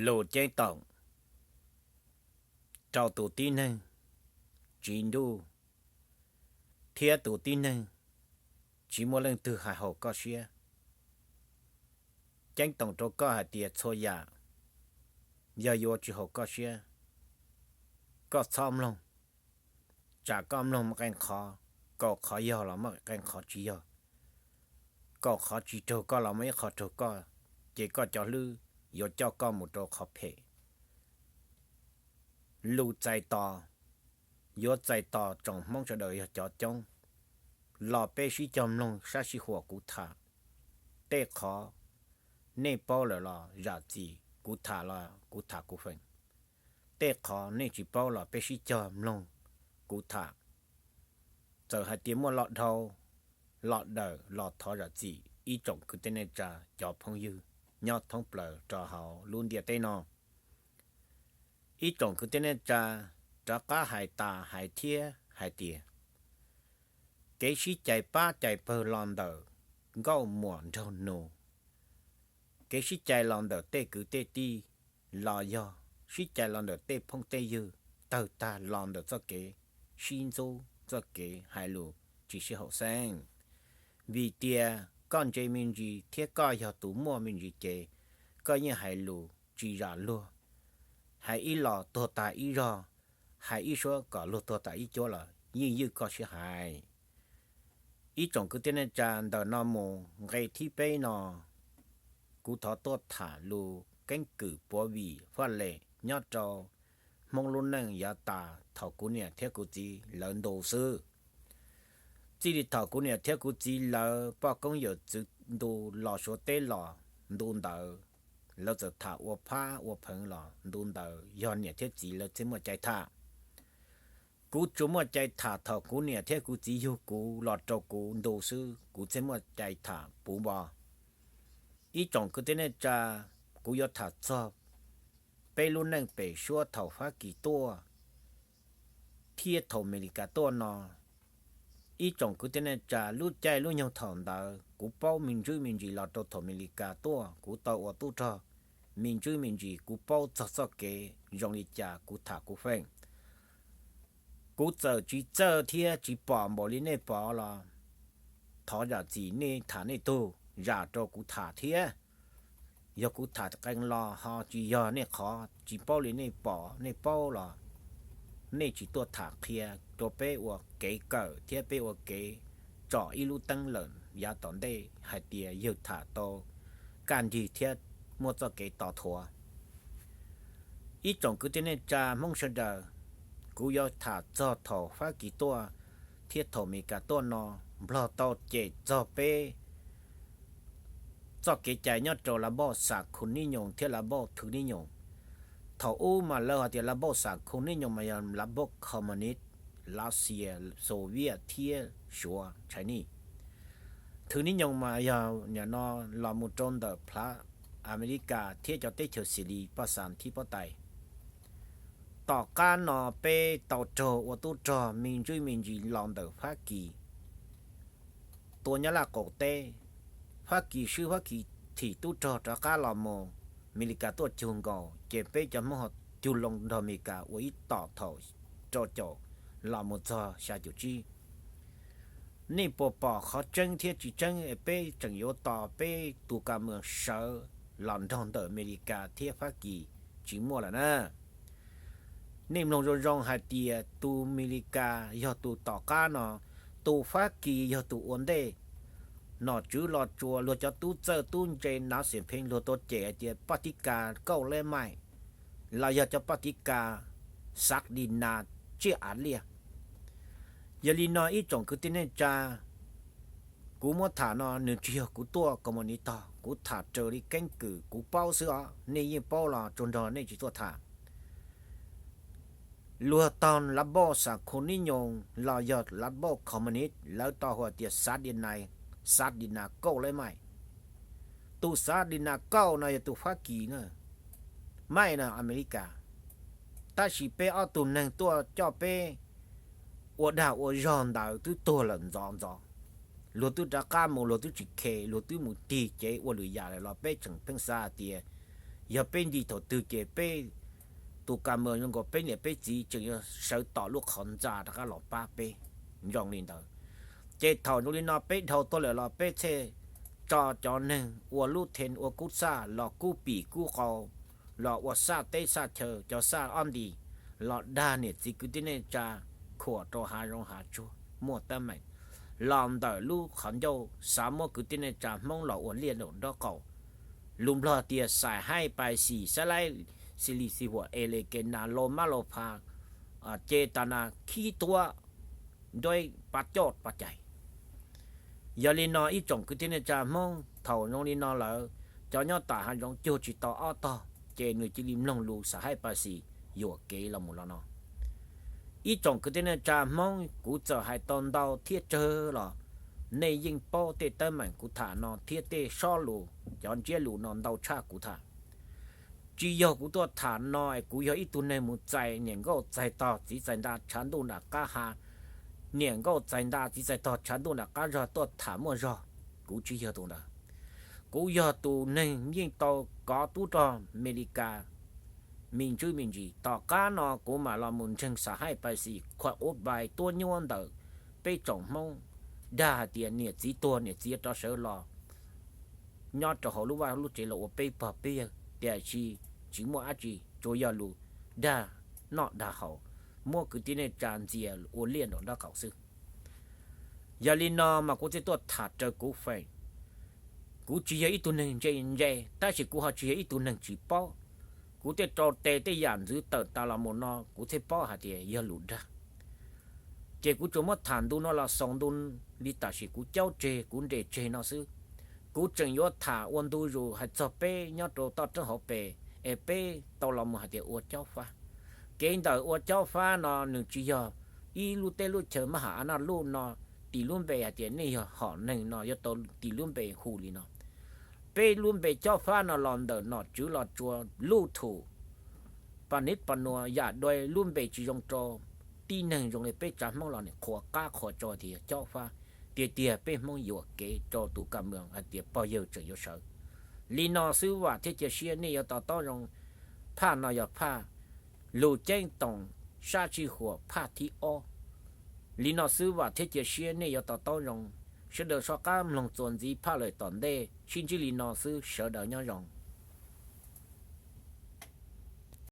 Lus ceeb toom rau tus tib neeg tsiv nruj thiab tus tib neeg tsis muaj leej twg hais haum koj siab. Ceeb toom rau koj hais tias txhua yam yog yuav tsis haum koj siab, koj txhob mloog. Tsam koj mloog muaj qee qhov, kaum qhov yog los muaj qee qhov tsis yog, kaum qhov tsis raug koj los muaj ib qho raug koj, ces koj cov hlwb yuav coj koj mus rau qhov phem. Lus txais tos, yuav txais tos tsoom Hmoob sawv daws yog cov coob, los peb sib cog mloog sab sib huas kuv tham. Tej qhov nej paub lawm los zam txim, kuv tham los kuv tham kuv feem. Tej qhov nej tsis paub los peb sib cog mloog kuv tham. Txawm hais tias muaj lo dhau lo dawm los thov zam txim ib tsoom kwv tij neej tsa cov phooj ywg nyob thoob plaws rau hauv lub ntiaj teb no. Ib tsoom kwv tij neej tsa, rov qab hais tas hais thiab hais tias, kev sib cais pab cais pawg los ntawm nkauj muam nraug nus, kev sib cais los ntawm tej kwv tej tij, los yog sib cais los ntawm tej phooj tej ywg, tawg tag los ntawm txoj kev sib ntxub, txoj kev hais lus tsis sib haum xeeb. Vim tias koj ntse me ntsis thiab koj yog tus muaj me ntsis ces koj yeej hais lus tsis zam luag, hais ib los tuag tas ib zog, hais ib suab kom luag tuag tas ib cuab los yeej ywj koj siab hais. Ib tsoom kwv tij neej tsa, ntawm no mus nqe thib peb no, kuv thov tuaj tham lus keeb kwm puav vim faj lem nyob rau Hmoob lub neej yav tas thaum kuv niam thiab kuv txiv lawv ntu xwb. Txij li thaum kuv niam thiab kuv txiv lawv poj koob yawm txwv ntu los Suav teb los ntu ntawd, lawv txawm tham ua phab ua pheev los ntu ntawd yog niam thiab txiv lawv thiaj muaj cai tham. Kuv tsuas muaj cai tham thaum kuv niam thiab kuv txiv yug kuv los rau kuv ntu xwb, kuv thiaj muaj cai tham puv npo. Ib tsoom kwv tij neej tsa, kuv yuav tham txog peb lub neej pem suab thaum Fab Kis tuaj thiab thaum Amelikas tuaj no. Ib tsoom kwv tij neej tsa, lub caij lub nyoog thaum ntawd kuv paub me ntsis me ntsis los rau thaum Amelikas tuaj, kuv tau ua tub rog me ntsis me ntsis, kuv paub txog txoj kev zoo li cas kuv tham kuv feem. Kuv txawm tsis txawj thiab tsis pom npaum li nej pom los thov zam txim, nej tham nej tug, zam rau kuv tham thiab. Yog kuv tham qee los ho tsis yog nej qhov, tsis paub li nej pom nej paub los nej tsis tuaj tham qhia rau peb ua kev kawm thiab peb ua kev tsom ib lub teeb lawm yav tom ntej hais tias yawg tham tau kaj nrig thiab muaj txoj kev to thuav. Ib tsoom kwv tij neej tsa Hmoob sawv daws, kuv yuav tham txog thaum Fab Kis tuaj thiab thaum Amelikas tuaj no, Nplog tau cem txog peb txoj kev cai nyob rau lav npauj Xam Khun Nib Nyoos thiab lav npauj Thwv Nib Nyoos. Thaum ub mas lawv hais tias lav npauj Xam Khun Nib Nyoos mas yog lav npauj Communist, Lav Xias, Soviet thiab Suav, Chinese. Thwv Nib Nyoos mas yog nim no los mus rau ntawm plhav Amelikas thiab cov teb chaws xis lis paj xas thib pob tais. Tom qab no peb tau raug ua tub rog me ntsis me ntsis los ntawm Fab Kis tua Nyab Laj qaum teb. Fab Kis swb, Fab Kis thim tub rog rov qab los mus, Amelikas tuaj cug nkaus ces peb cov Hmoob ho cug loo nrog Amelikas ua ib tom thaum rau caum los mus txog xya caum tsib. Nej puas pom qhov tseeb thiab tsis tseeb es peb tseem yuav tos peb tus ka muas sawv los nrog ntawm Amelikas thiab Fab Kis? Tsis muaj lawm na. Nej mloog zoo zoo hais tias tus Amelikas yog tus tom qab no, tus Fab Kis yog tus ua ntej. Nom tswv Los Tsuas, luag cov tub txawj tub ntse Nav Xiam Pheej luag tau cem hais tias paj tib kas kauj leb maij, los yog cov paj tib kas xav di nas tsiaj av liaj. Yog li no ib tsoom kwv tij neej tsa, kuv muab tham no nws tsis yog kuv tuaj koos mus ni tog, kuv tham raws li keeb kwm kuv paub xwb os. Nej yeej paub los tsuas nrog nej tsis tuaj tham. Luag tog lav npauj Xam Khun Nib Nyoos los yog lav npauj Communist, lawv tau hu tias xav di nas, xav di nas kauj leb maij. Tus xav di nas kauj no yog tus Fab Kis na, maij no Amelikas. Tab sis peb ob tug neeg tuaj coj peb ua dag ua zog ntawd twb tuag lawm ntxov ntxov. Luag twb rov qab mus, luag twb tsis khe, luag twb mus tig cev ua lwm yam lawm los peb tseem pheej xav tias Yog peb nti thaum twg ces peb tus ka mws zoo nkaus peb niam peb txiv tseem yuav sawv tom lub qhov ntxa rov qab los pab peb zoo li ntawd. Ces thaum zoo li no peb dhau tuaj lawm los peb thiaj tso cov neeg ua lub then ua kub xaj los kub pim kub qau, los ua xaj teb xaj chaw cov xaj ob nti, los dag niam txiv kwv tij neej tsa khuam rau hav zoov hav tsuag muaj teeb meem, los ntawm lub qhov ncauj xav muab kwv tij neej tsa Hmoob los ua liaj nraum nraub qaum. Lus Nplog tias xais haij pais xis xab laib xis lis xis huam es li ke nas lo mab lo pha, ces tas nas khib tuab nruab pab coj pab cais. Yog li no ib tsoom kwv tij neej tsa Hmoob, thaum zoo li no lawm, cov nyob tom hav zoov cuag tsis tau ob tog, ces nws cia li mloog lus xais haij pais xis yuam kev los mus los no. Ib tsoom kwv tij neej tsa Hmoob, kuv txawm hais tau ntau thiab tsawg los nej yeej paub tej teeb meem kuv tham no thiab tej sob lus, cov ntsiab lus no ntau tshaj kuv tham. Tsis yog kuv tuaj tham no es kuv yog ib tug neeg mus txais niam nkauj txais tog txiv txais nra tshav ntuj nram qab ha, niam nkauj txais nra txiv txais tog tshav ntuj nram qab zog tuaj tham muaj zog. Kuv tsis yog tus ntawd. Kuv yog tus neeg yeej tau kov tub rog Amelikas me ntsis me ntsis. Tom qab no kuv mam los mus ntseeg xais haij pais xis qhuam ub pais tuab nyuab ntawm peb tsoom Hmoob dag hais tias niam txiv tuag niam txiv rov sawv los nyob rau hauv lub vaj lub tsev los ua peb pog peb yawg, tiam sis tsis muaj dab tsi, tsuas yog lus dag noj dag haus, muab kwv tij neej tsa ntxias ua liaj nraum nraub qaum xwb. Yog li no mas kuv thiaj tuaj tham raws kuv feem. Kuv tsis yog ib tug neeg ntse ntse, tab sis kuv ho tsis yog ib tug neeg tsis paub. Kuv thiaj rau tes tej yam ntxwv tawm tas los mus no kuv thiaj paub hais tias yog lus dag. Ces kuv tsuas muab tham ntu no los xaus ntu li tam sim kuv caub tseg kuv nres tseg no xwb. Kuv tseem yuav tham ua ntu zus hais txog peb nyob rau toj roob hauv pes es peb tau los mus hais tias ua cob fab. Kev ntawm ua cob fab no nws tsis yog ib lub teb lub chaw mab ham a naj luj no, tis lub npe hais tias nej yog hom neeg no yuav tau tis lub npe hu li no. Peb lub npe cob fab no los ntawm nom tswv Los Tsuas Luj Thum, Pas Nib Pas Nuas yam dua lub npe tsis zoo rau tib neeg zoo li peb tsav Hmoob los nim qhuas qab qhuas tso tias yog cob fab, tiag tiag peb Hmoob yuam kev rau tus kam mws hais tias pog yawg tseem yuav sawv. Li no xwb vam thiab cia siab nej yuav to taub zoo. Phaj no yog phaj Lug Ceeb Toom Sab Sij Huam phaj thib ob. Li no xwb vam thiab cia siab nej yuav to taub zoo. Sawv daws soj qab mloog txuas ntxiv phaj lawm tom ntej, sib ntsib li no xwb, sawv daws nyob zoo.